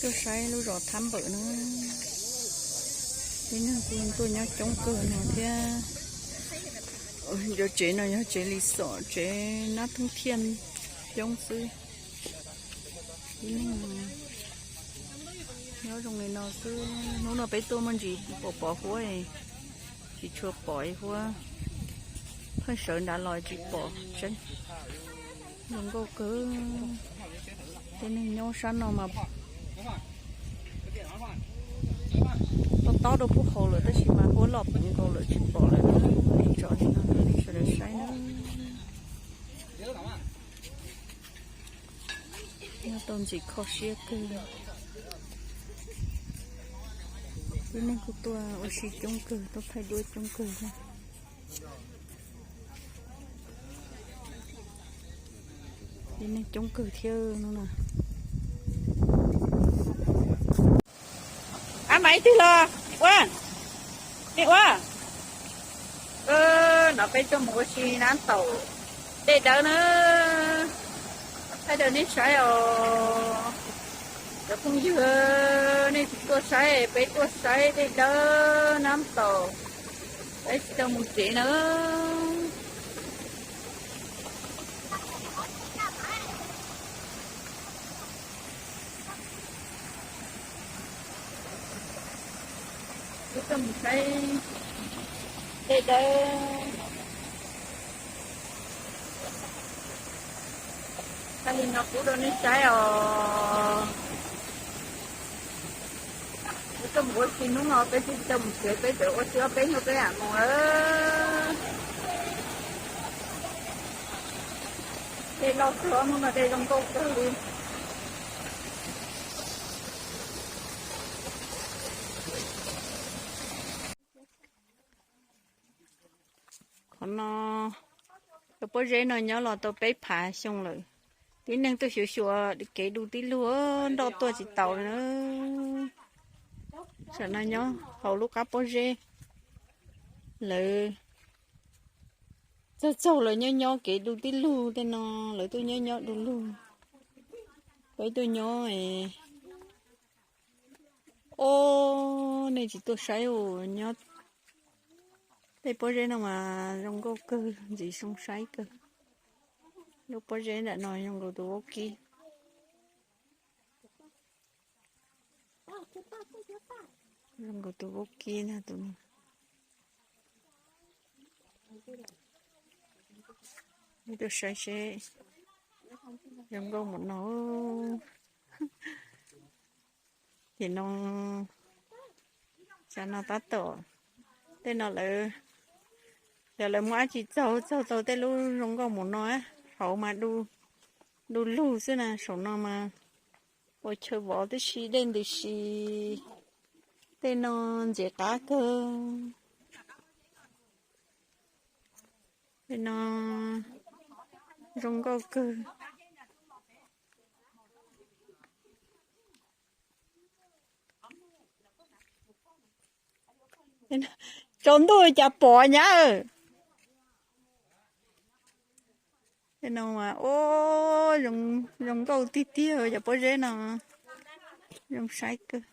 Tuaj saib lub zos Thab Npawm na, tib neeg kuj tuaj nyob coob kawg no thiab. Cov tsev no yog tsev li xom tsev nab thoob thiaj coob xwb. Tib neeg nyob zoo li no xwb. Hnub no peb tuaj muaj ntsis pom pom huab, tsis tshua pom huab, pheej sawv nrad los tsis pom tseeb. Zoo nkauj kawg. Tej neeg nyob sab no mas tob tob rau pub hauv lawm tab sis mas huab loj puv nkaus lawm tsis pom lawm. Tso li no rau nej sawv daws saib na. Nyob tau ntxim kho siab kawg. Tib neeg kuj tuaj ua si coob kawg, tuaj thaij duab coob kawg thiab. Tib neeg coob kawg thiab no na. Ab, mas ib tug los ua, nej ua. No peb tuaj mus ua si nab taum dej dawb na. Thaij rau nej saib os. Cov phooj ywg, nej tsis tuaj saib, peb tuaj saib dej dawb nab taum. Peb tsis tau mus tsev na. Peb tuaj mus saib dej dawb. Thaij li no pub rau nej saib os. Peb tuaj mus ua si hnub no peb tsis tau mus tsev, peb tseem ua si ob peb hnub peb mam mus lawm. Dej loj kawg, hnub no dej zoo nkauj kawg li. Qhov no, cov pob zeb no nyob los tau peb phav xyoo lawm. Tib neeg tuaj xyuas xyuas kev du tib lug, nroj tuaj tsis taus na. Tam no nyob hauv lub qab pob zeb, lawv txaug txaug lawv nyob nyob kev du tib lug tej no, lawv tuaj nyob nyob du lug. Peb tuaj nyob es, o, nej tsis tuaj saib os, nyob tej pob zeb no mas zoo nkauj kawg, ntxim zoo saib kawg. Lub pob zeb ntawm no zoo nkaus tus vaub kib. Zoo nkaus tus vaub kib ntag tus no. Tuaj saib seb zoo nkauj mus no. Ces no, xav no tab tom, tej no lawv, yog lawv muab dab tsi txaug txaug tau tej lub zoo nkauj mus no, hauv mas du lug xwb na, saum no mas ua chaw vov tib si, dej ntws si, tej no ntxim qab kawg. Tej no zoo nkauj kawg. Tsaus ntuj cas pom nyab. Tej no mas, o, zoo nkauj tiag tiag cov pob zeb no, zoo saib kawg.